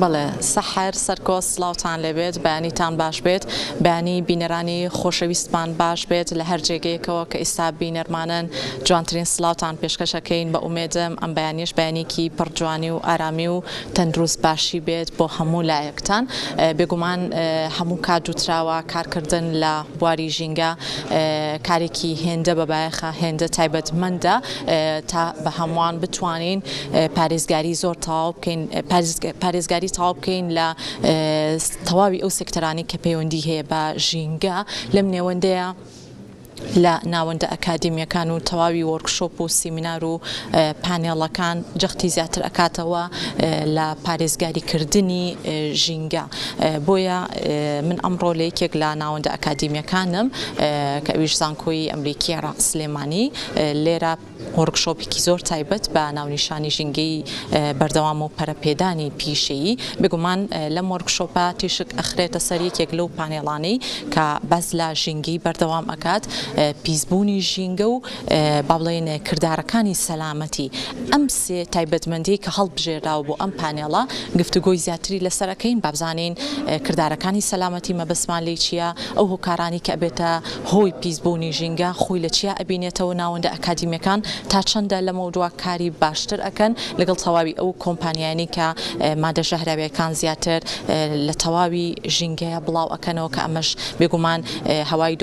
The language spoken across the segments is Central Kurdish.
بەڵێ سەحەر سەرکۆ سڵاوتان لێبێت بەیانیتان باش بێت بەیانی بینەرانی خۆشەویستمان باش بێت لە هەر جێگەیەکەوە کە ئیستا بینەرمانن جوانترین سڵاوتان پێشکەشەکەین بە ئومێدم ئەم بەیانیش بەیانێکی پڕ جوانی و ئارامی و تەندروست باشی بێت بۆ هەموو لایەکتان بێگومان هەموو کات دوتراوە کارکردن لە بواری ژینگە کارێکی هێندە بەبایەخە هێندە تایبەتمەندە تا بە هەمووان بتوانین پارێزگاری زۆر تەواو بکەین پارێزگاری تەواو بکەین لە تەواوی ئەو سێکتەرانەی کە پەیوەندی هەیە بە ژینگە لەم نێوەندەیە لە ناوەندە ئەکادیمیەکان و تەواوی وۆرکشۆپ و سیمینار و پانێڵەکان جەختی زیاتر ئەکاتەوە لە پارێزگاریکردنی ژینگە بۆیە من ئەمڕۆ لە یەکێک لە ناوەندە ئەکادیمیەکانم کە ئەویش زانکۆی ئەمریکی عێراق سلێمانی لێرە وۆرکشۆپێکی زۆر تایبەت بە ناونیشانی ژینگەی بەردەوام و پەرەپێدانی پیشەیی. بێگومان لەم وۆرکشۆپە تیشک ئەخرێتە سەر یەکێک لەو پانێڵانەی کە باس لە ژینگەی بەردەوام ئەکات، پیسبوونی ژینگە و با بڵێین کردارەکانی سەلامەتی. ئەم سێ تایبەتمەندیەی کە هەڵبژێراوە بۆ ئەم پانێڵە گفتوگۆی زیاتری لەسەر ئەکەین با بزانین کردارەکانی سەلامەتی مەبەستمان لێی چییە، ئەو هۆکارانەی کە ئەبێتە هۆی پیسبوونی ژینگە خۆی لە چیا ئەبینێتەوە ناوەندە ئەکادیمیەکان تا چەندە لەمەودوا کاری باشتر ئەکەن لەگەڵ تەواوی ئەو کۆمپانیایانەی کە مادە ژەهراویەکان زیاتر لە تەواوی ژینگەیە بڵاو ئەکەنەوە کە ئەمەش بێگومان هەوای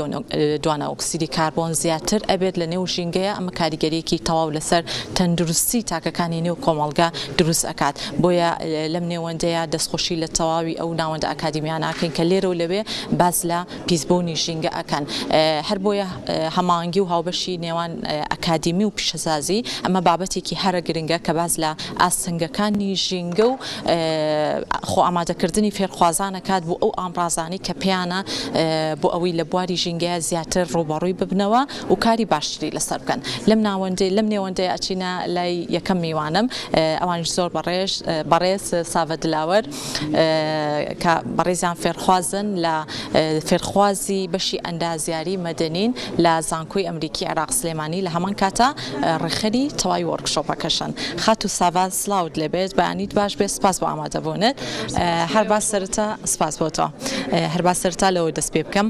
دوانەئۆکسیدی کاربۆن زیاتر ئەبێت لە نێو ژینگەیە ئەمە کاریگەریەکی تەواو لەسەر تەندروستی تاکەکانی نێو کۆمەڵگە دروست ئەکات بۆیە لەم نێوەندەیە دەستخۆشی لە تەواوی ئەو ناوەندە ئەکادیمیانە ئەکەین کە لێرە و لەوێ باس لە پیسبوونی ژینگە ئەکەن. هەر بۆیە هەماهەنگی و هاوبەشی نێوان ئەکادیمی و پیشەسازی ئەمە بابەتێکی هەرە گرنگە کە باس لە ئاستەنگەکانی ژینگە و خۆئامادەکردنی فێرخوازان ئەکات بۆ ئەو ئامڕازانەی کە پێیانە بۆ ئەوەی لە بواری ژینگەیا زیاتر ڕووبەڕووی ببنەوە و کاری باشتری لەسەر بکەن. لەم ناوەندەی لەم نێوەندەیا ئەچینە لای یەکەم میوانم ئەوانیش زۆر بەڕێژ بەڕێز ساڤە دلاوەر. کە بەڕێزیان فێرخوازن لە فێرخوازی بەشی ئەندازیاری مەدەنین لە زانکۆی ئەمریکی عێراق سلێمانی لە هەمان کاتا ڕێکخەری تەواوی وۆرکشۆپەکەشن. خاتوو ساڤا سڵاوت لێبێت بەیانیت باش بێت سپاس بۆ ئامادەبوونت. هەر با سەرەتا سپاس بۆ تۆ. هەر با سەرەتا لەوە دەست پێ بکەم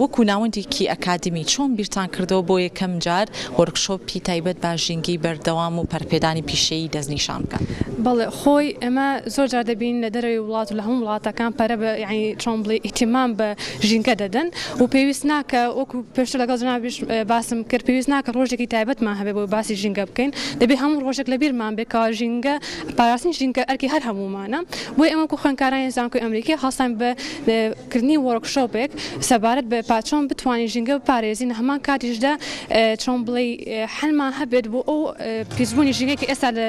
وەکو ناوەندێکی ئەکادیمی چۆن بیرتان کردەوە بۆ یەکەم جار وۆرکشۆپی تایبەت بە ژینگەی بەردەوام و پەرەپێدانی پیشەیی دەستنیشان بکەن؟ بەڵێ خۆی ئێمە زۆر جار دەبینین لە دەرەوەی وڵات و لە هەموو وڵاتەکان پەرە بە یانی چۆن بڵێی ئیهتیمام بە ژینگە دەدەن و پێویست ناکە وەکو پێشتر لەگەڵ جەنابیش باسم کرد پێویست ناکە ڕۆژێکی تایبەتمان هەبێ بۆ باسی ژینگە بکەین دەبێ هەموو ڕۆژێک لە بیرمان بێ کەوا ژینگە پاراستنی ژینگە ئەرکی هەر هەموومانە بۆیە ئێمە وەکو خوێندکارانی زانکۆی ئەمریکی هەڵساین بە کردنی وۆرکشۆپێک سەبارەت بە پا چۆن بتوانین ژینگە بپارێزین لە هەمان کاتیشدا چۆن بڵێی حەلمان هەبێت بۆ ئەو پیسبوونی ژینگەی کە ئێستا لە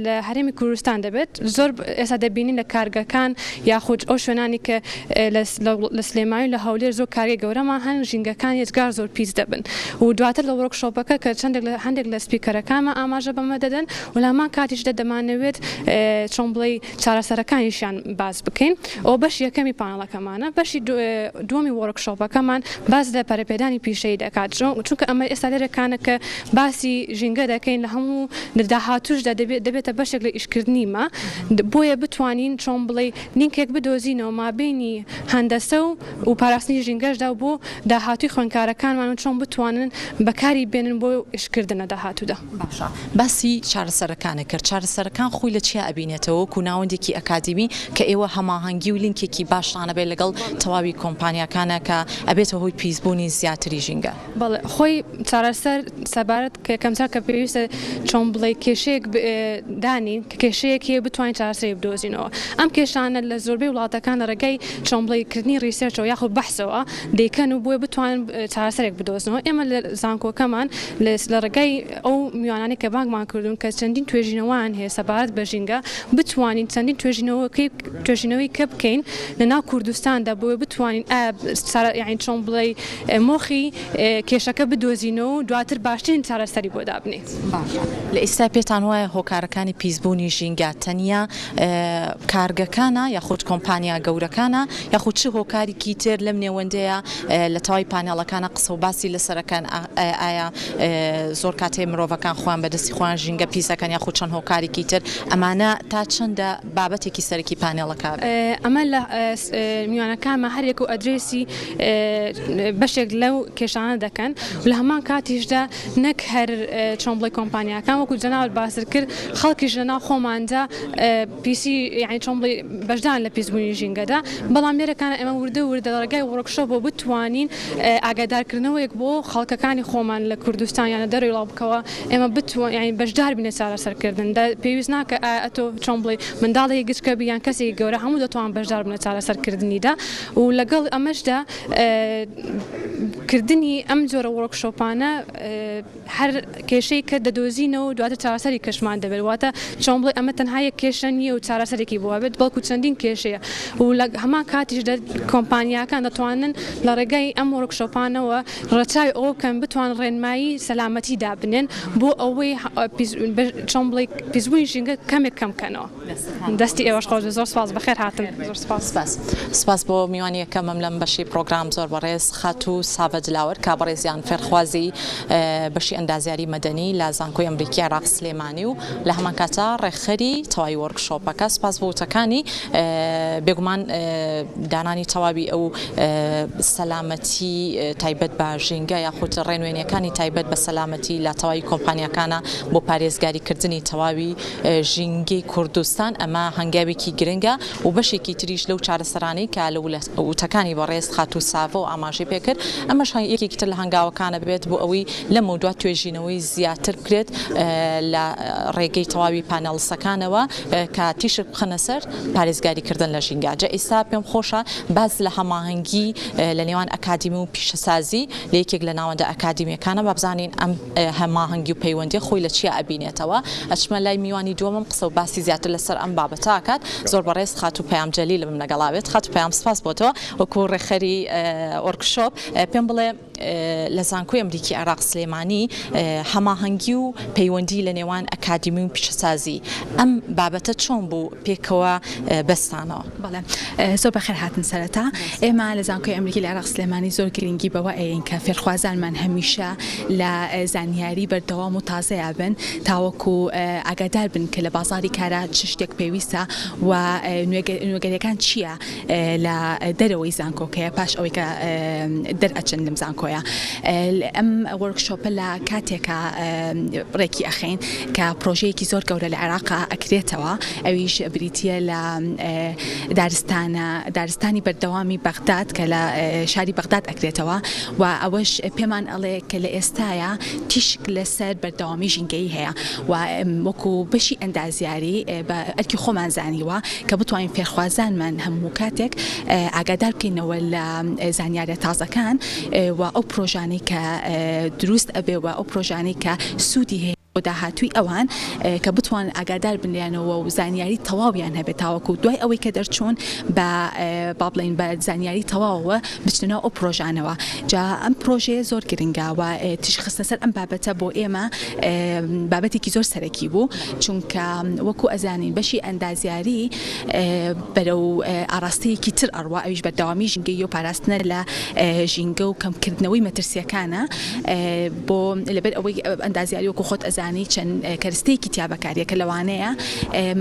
لە هەرێمی کوردستان دەبێت زۆر ئێستا دەبینین لە کارگەکان یاخود ئەو شوێنانی کە لە سلێمانی و لە هەولێر زۆر کارگەی گەورەمان هەن ژینگەکان یەجگار زۆر پیس دەبن و دواتر لە وۆرکشۆپەکە کە چەندێک لە هەندێک لە speaker ەکانمان ئاماژە بەمە دەدەن و لە هەمان کاتیشدا دەمانەوێت چۆن بڵێی چارەسەرەکانیشیان باس بکەین ئەوە بەشی یەکەمی پانێڵەکەمانە بەشی دووەمی وۆرکشۆپەکەمان باس لە پەرەپێدانی پیشەیی دەکات چونکە ئەمە ئێستا لێرەکانە کە باسی ژینگە دەکەین لە هەموو لە داهاتووشدا دەبێتە بەشێک لە ئیشکردنی مە بۆیە بتوانین چۆن بڵێی لینکێک بدۆزینەوە مابەینی هەندەسە و و پاراستنی ژینگەشدا و بۆ داهاتووی خوێندکارەکانمان و چۆن بتوانن بەکاری بێنن بۆ ئیشکردن لە داهاتوودا. باشە باسی چارەسەرەکانت کرد، چارەسەرەکان خۆی لە چیا ئەبینێتەوە وەکو ناوەندێکی ئەکادیمی کە ئێوە هەماهەنگی و لینکێکی باشتان هەبێت لەگەڵ تەواوی کۆمپانیاکانا کە ئەبێتە هۆی پیسبوونی زیاتری ژینگە؟ بەڵێ خۆی چارەسەر سەبارەت کە یەکەمجار کە پێویستە چۆن بڵێی کێشەیەک دانێین کە کێشەیەک هەیە بتوانین چارەسەری بدۆزینەوە ئەم کێشانە لە زۆربەی وڵاتەکان لە ڕێگای چۆن بڵێی کردنی research ەوە یاخود بەحسەوە دەیکەن و بۆیە بتوانن چارەسەرێک بدۆزنەوە ئێمە لە زانکۆکەمان لە ڕێگای ئەو میوانانەی کە بانگمان کردوون کە چەندین توێژینەوەیان هەیە سەبارەت بە ژینگە بتوانین چەندین توێژینەوەکەی توێژینەوەی کە بکەین لە ناو کوردستاندا بۆیە بتوانین ئایا یانی چۆن بڵێی مۆخی کێشەکە بدۆزینەوە و دواتر باشترین چارەسەری بۆ دابنێین. باشە لە ئیستا پێتان وایە هۆکارەکانی پیسبوونی. پیسبوونی ژینگە تەنیا کارگەکانە یاخود کۆمپانیا گەورەکانە یاخود چ هۆکاریکی تر لەم نێوەندەیە لە تەواوی پانێڵەکانە قسە و باسی لەسەرەکەن ئایا زۆر کاتێ مرۆڤەکان خۆیان بەدەستی خۆیان ژینگە پیسەکەن یاخود چەند هۆکاریکی تر ئەمانە تا چەندە بابەتێکی سەرەکی پانێڵەکە بێت؟ ئەمە لە میوانەکانمان هەر یەک و ئەدرێسی بەشێک لەو کێشانە دەکەن و لە هەمان کاتیشدا نەک هەر چۆن بڵێ کۆمپانیاکان وەکو جەنابت باست کرد خەڵکیش لە ناو خۆماندا پیسی یانی چۆن بڵێ بەشدارن لە پیسبوونی ژینگەدا بەڵام لێرەکانە ئێمە وردە وردە لە ڕێگای workshop ەوە بتوانین ئاگادارکردنەوەیەک بۆ خەڵکەکانی خۆمان لە کوردستان یان لە دەرەوەی وڵات بکەوە ئێمە بتوان یانی بەشدار بین لە چارەسەرکردندا پێویست ناکە ئایا ئەتۆ چۆن بڵێ منداڵێکی گچکە بی یان کەسێکی گەورە هەموو دەتوان بەشدار بن لە چارەسەرکردنیدا و لەگەڵ ئەمەشدا کردنی ئەم جۆرە workshop انە هەر کێشەی کە دەدۆزینەوە و دواتر چارەسەری کەشمان دەبێت واتە چۆن بڵێ ئەمە تەنها یەک کێشە نییە و چارەسەرێکی بۆ هەبێت بەڵکو چەندین کێشەیە و لە هەمان کاتیشدا کۆمپانیاکان دەتوانن لە ڕێگای ئەم workshop انەوە ڕەچاوی ئەوە بکەن بتوان ڕێنمایی سەلامەتی دابنێن بۆ ئەوەی چۆن بڵێ پیسبوونی ژینگە کەمێک کەم بکەنەوە. دەستی ئێوەش خۆش بێت زۆر سپاس بەخێر هاتن زۆر سپاس. سپاس سپاس بۆ میوانی یەکەمم لەم بەشی پڕۆگرام زۆر بەڕێز خاتوو ساڤە دلاوەر کە بەڕێزیان فێرخوازی بەشی ئەندازیاری مەدەنی لە زانکۆی ئەمریکی عێراق سلێمانی و لە هەمان کاتا ڕێکخەری تەواوی workshop ەکە سپاس بۆ وتەکانی بێگومان دانانی تەواوی ئەو سەلامەتی تایبەت بە ژینگە یاخود ڕێنوێنیەکانی تایبەت بە سەلامەتی لە تەواوی کۆمپانیاکانە بۆ پارێزگاریکردنی تەواوی ژینگەی کوردستان، ئەمە هەنگاوێکی گرنگە و بەشێکی تریش لەو چارەسەرانەی کە لە وتەکانی بەڕێز خاتوو ساڤۆ ئاماژەی پێکرد، ئەمەش یەکێکی تر لە هەنگاوەکانە بێت بۆ ئەوەی لەمەودوا توێژینەوەی زیاتر بکرێت لە ڕێگەی تەواوی پانێڵسەکانەوە کە تیشک بخەنە سەر پارێزگاریکردن لە ژینگە. جا ئیستا پێم خۆشە باس لە هەماهەنگی لە نێوان ئەکادیمی و پیشەسازی لە یەکێک لە ناوەندە ئەکادیمیەکانە با بزانین ئەم هەماهەنگی و پەیوەندیە خۆی لە چیا ئەبینێتەوە؟ ئەچمە لای میوانی دووەمم قسە و باسی زیاتر لەسەر ئەم بابەتە ئەکات زۆر بەڕێز خاتوو پەیام جەلیلم لەگەڵا بێت خاتوو پەیام سپاس بۆ تۆ وەکو ڕێکخەری workshop پێم بڵێ لە زانکۆی ئەمریکی عێراق سلێمانی هەماهەنگی و پەیوەندی لە نێوان ئەکادیمی و پیشەسازی ئەم بابەتە چۆن بوو پێکەوە بەستانەوە؟ بەڵێ زۆر بەخێر هاتن سەرەتا ئێمە لە زانکۆی ئەمریکی لە عێراق سلێمانی زۆر گرنگی بەوە ئەیەین کە فێرخوازانمان هەمیشە لە زانیاری بەردەوام و تازەیا بن تاوەکو ئاگادار بن کە لە بازاری کارا چ شتێک پێویستە و نوێگەریەکان چییە لە دەرەوەی زانکۆکەیە پاش ئەوەی کە دەرئەچن لەم زانکۆیە ئەم workshop ە لە کاتێکا ڕێکی ئەخەین کە پرۆژەیەکی زۆر گەورە لە عێراقا ئەکرێتەوە ئەویش بریتییە لە دارستانە دارستانی بەردەوامی بەغداد کە لە شاری بەغداد ئەکرێتەوە و ئەوەش پێمان ئەڵێ کە لە ئێستایا تیشک لەسەر بەردەوامی ژینگەیی هەیە و وەکو بەشی ئەندازیاری بە ئەرکی خۆمان زانیوە کە بتوانین فێرخوازانمان هەموو کاتێک ئاگادار بکەینەوە لە زانیاریە تازەکان و ئەو پرۆژانەی کە دروست ئەبێ و ئەو پرۆژانەی کە سوودی هەیە بۆ داهاتووی ئەوان کە بتوانن ئاگادار بن لێیانەوە و زانیاری تەواویان هەبێت تاوەکو دوای ئەوەی کە دەرچوون بە با بڵێین بە زانیاری تەواوەوە بچنە ناو ئەو پرۆژانەوە جا ئەم پرۆژەیە زۆر گرنگە و تیشک خستنە سەر ئەم بابەتە بۆ ئێمە بابەتێکی زۆر سەرەکی بوو چونکە وەکو ئەزانین بەشی ئەندازیاری بەرەو ئاڕاستەیەکی تر ئەڕوا ئەویش بەردەوامی ژینگەیی و پاراستنە لە ژینگە و کەمکردنەوەی مەترسیەکانە بۆ لەبەر ئەوەی ئەندازیاری وەکو خۆت ئەزانی چەند کەرستەیەکی تیا بەکاریە کە لەوانەیە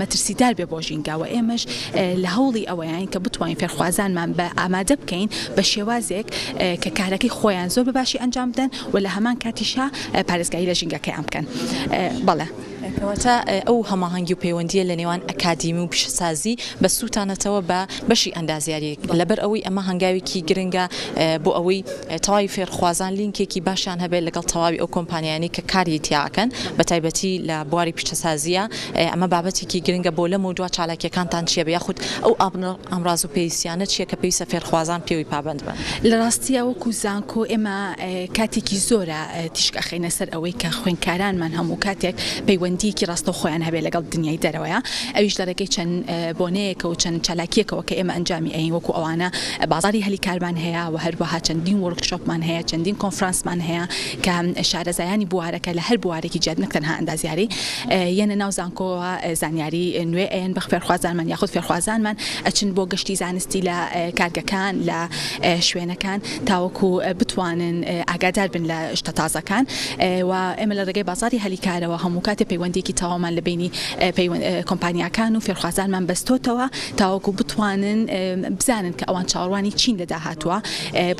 مەترسیدار بێ بۆ ژینگە و ئێمەش لە هەوڵی ئەوەیان کە بتوانین فێرخوازانمان بە ئامادە بکەین بە شێوازێک کە کارەکەی خۆیان زۆر بە باشی ئەنجام بدەن و لە هەمان کاتیشا پارێزگاری لە ژینگەکەیان بکەن بەڵێ. کەواتە ئەو هەماهەنگی و پەیوەندییە لە نێوان ئەکادیمی و پیشەسازی بەستووتانەتەوە بە بەشی ئەندازیاری، لەبەر ئەوەی ئەمە هەنگاوێکی گرنگە بۆ ئەوەی تەواوی فێرخوازان لینکێکی باشیان هەبێت لەگەڵ تەواوی ئەو کۆمپانیایانەی کە کاری تیا ئەکەن بەتایبەتی لە بواری پیشەسازییە، ئەمە بابەتێکی گرنگە بۆ لەمەودوا چالاکییەکانتان چییە یاخود ئەو ئامراز و پێویستیانە چییە کە پێویستە فێرخوازان پێوەی پابەند بن؟ لە ڕاستیا وەکو زانکۆ ئێمە کاتێکی زۆرە تیشک ئەخەینە سەر ئەوەی کە خوێندکارانمان هەموو کاتێک پەیوەندی. پەیوەندییەکی ڕاستەوخۆیان هەبێت لەگەڵ دنیای دەرەوەیا ئەویش لە ڕێگەی چەند بۆنەیەکەوە و چەند چالاکییەکەوە کە ئێمە ئەنجامی ئەیین وەکو ئەوانە بازاڕی هەلی کارمان هەیە و هەروەها چەندین وۆرکشۆپمان هەیە چەندین کۆنفرانسمان هەیە کە شارەزایانی بوارەکە لە هەر بوارێکی جیا نەک تەنها ئەندازیاری یەنە ناو زانکۆوە زانیاری نوێ ئەیەن بە فێرخوازانمان یاخود فێرخوازانمان ئەچن بۆ گەشتی زانستی لە کارگەکان لە شوێنەکان تاوەکو بتوانن ئاگادار بن لە شتە تازەکان و ئێمە لە ڕێگەی بازاڕی هەلی کارەوە هەموو کاتێ پەیوەندیەکی تەواومان لە بەینی کۆمپانیاکان و فێرخوازانمان بەستۆتەوە تاوەکو بتوانن بزانن کە ئەوان چاوەڕوانی چین لە داهاتووە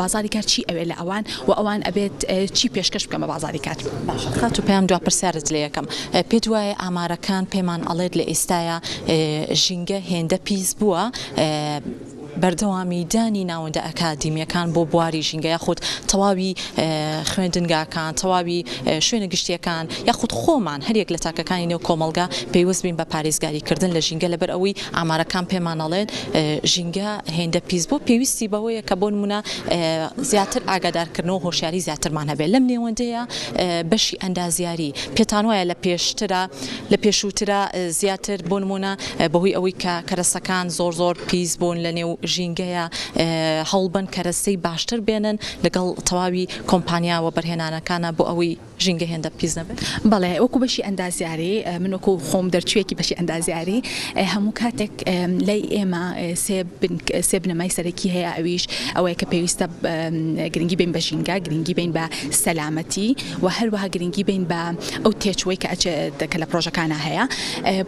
بازاڕی کار چی ئەوێ لە ئەوان و ئەوان ئەبێت چی پێشکەش بکەن بە بازاڕی کار. باشە خاتوو پەیام دوا پرسیارت لێ ئەکەم پێت وایە ئامارەکان پێمان ئەڵێت لە ئێستایا ژینگە هێندە پیس بووە بەردەوامی دانی ناوەندە ئەکادیمیەکان بۆ بواری ژینگە یاخود تەواوی خوێندنگاکان تەواوی شوێنە گشتیەکان یاخود خۆمان هەریەک لە تاکەکانی نێو کۆمەڵگا پەیوەست بین بە پارێزگاری کردن لە ژینگە لەبەر ئەوەی ئامارەکان پێمان ئەڵێن ژینگە هێندە پیس بوو پێویستی بەوەیە کە بۆ نمونە زیاتر ئاگادارکردنەوە هۆشیاری زیاترمان هەبێت لەم نێوەندەیە بەشی ئەندازیاری پێتان وایە لە پێشترا لە پێشووترا زیاتر بۆ نموونە بەهۆی ئەوەی کە کەرەسەکان زۆر زۆر پیس بوون لە نێو ژینگەیە هەوڵبەن کەرەسەی باشتر بێنن لەگەڵ تەواوی کۆمپانیا وەبەرهێنانەکانە بۆ ئەوەی ژینگە هێندە پیس نەبێت؟ بەڵێ وەکو بەشی ئەندازیاری من وەکو خۆم دەرچوویەکی بەشی ئەندازیاری هەموو کاتێک لای ئێمە سێ بنەمای سەرەکی هەیە ئەویش ئەوەیە کە پێویستە گرنگی بین بە ژینگە گرنگی بین بە سەلامەتی و هەروەها گرنگی بین بە ئەو تێچووەی کە ئەچێت کە لە پرۆژەکانە هەیە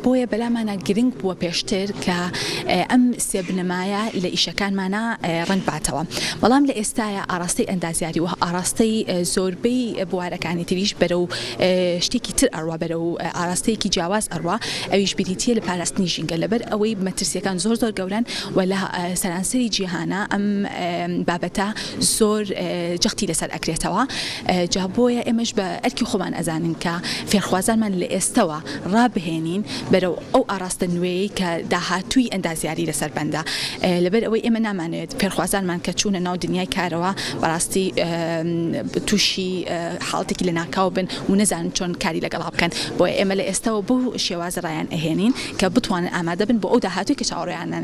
بۆیە بەلامانە گرنگ بووە پێشتر کە ئەم سێ بنەمایە لە ئیشەکانمانە ڕەنگ باتەوە بەڵام لە ئێستایا ئاراستەی ئەندازیاری و ئاراستەی زۆربەی بوارەکانی تریش بەرەو شتێکی تر ئەڕوا بەرەو ئاراستەیەکی جیاواز ئەڕوا ئەویش بریتییە لە پاراستنی ژینگە لەبەر ئەوەی مەترسیەکان زۆر زۆر گەورەن و لە سەرانسەری جیهانە ئەم بابەتە زۆر جەختی لەسەر ئەکرێتەوە جا بۆیە ئێمەش بە ئەرکی خۆمان ئەزانین کە فێرخوازانمان لە ئێستەوە ڕابهێنین بەرەو ئەو ئاڕاستە نوێیەی کە داهاتووی ئەندازیاری لەسەر بەندە لەبەر ئەوەی ئێمە نامانەوێت فێرخوازانمان کە چوونە ناو دنیای کارەوە بەڕاستی تووشی حاڵەتێکی لەناکاو بن و نەزانن چۆن کاری لەگەڵا بکەن بۆیە ئێمە لە ئێستەوە بەو شێوازە ڕایان ئەهێنین کە بتوانن ئامادە بن بۆ ئەو داهاتووی کە چاوەڕێیانە.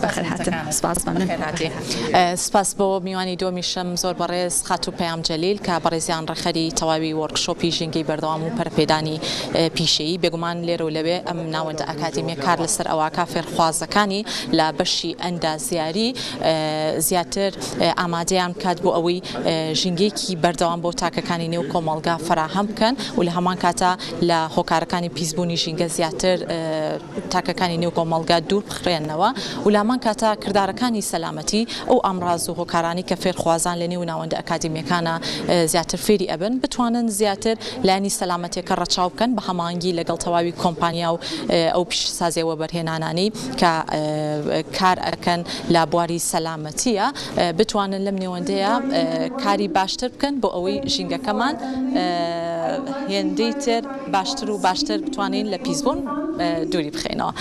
بەخێرهاتن سپاس مەمنون. سپاس بۆ میوانی دووەمیشم زۆر بەڕێز خاتوو پەیام جەلیل کە بەڕێزیان ڕێکخەری تەواوی وۆرکشۆپی ژینگەی بەردەوام و پەرەپێدانی پیشەیی بێگومان لێرە و لەوێ ئەم ناوەندە ئەکادیمیە کار لەسەر ئەوەکا فێرخوازەکانی لە بەشی ئەندازیاری زیاتر ئامادەیان بکات بۆ ئەوەی ژینگەیەکی بەردەوام بۆ تاکەکانی نێو کۆمەڵگا فەراهەم بکەن و لە هەمان کاتا لە هۆکارەکانی پیسبوونی ژینگە زیاتر تاکەکانی نێو کۆمەڵگا دوور بخرێنەوە و لە هەمان کاتا کردارەکانی سەلامەتی ئەو ئامڕاز و هۆکارانەی کە فێرخوازان لە نێو ناوەندە ئەکادیمیەکانا زیاتر فێری ئەبن بتوانن زیاتر لایەنی سەلامەتیەکە ڕەچاو بکەن بە هەماهەنگی لەگەڵ تەواوی کۆمپانیا و ئەو پیشەسازیە وەبەرهێنانانەی کە کار ئەکەن لە بواری سەلامەتیە بتوانن لەم نێوەندەیە کاری باشتر بکەن بۆ ئەوەی ژینگەکەمان هێندەی تر باشتر و باشتر بتوانین لە پیسبوون دووری بخەینەوە.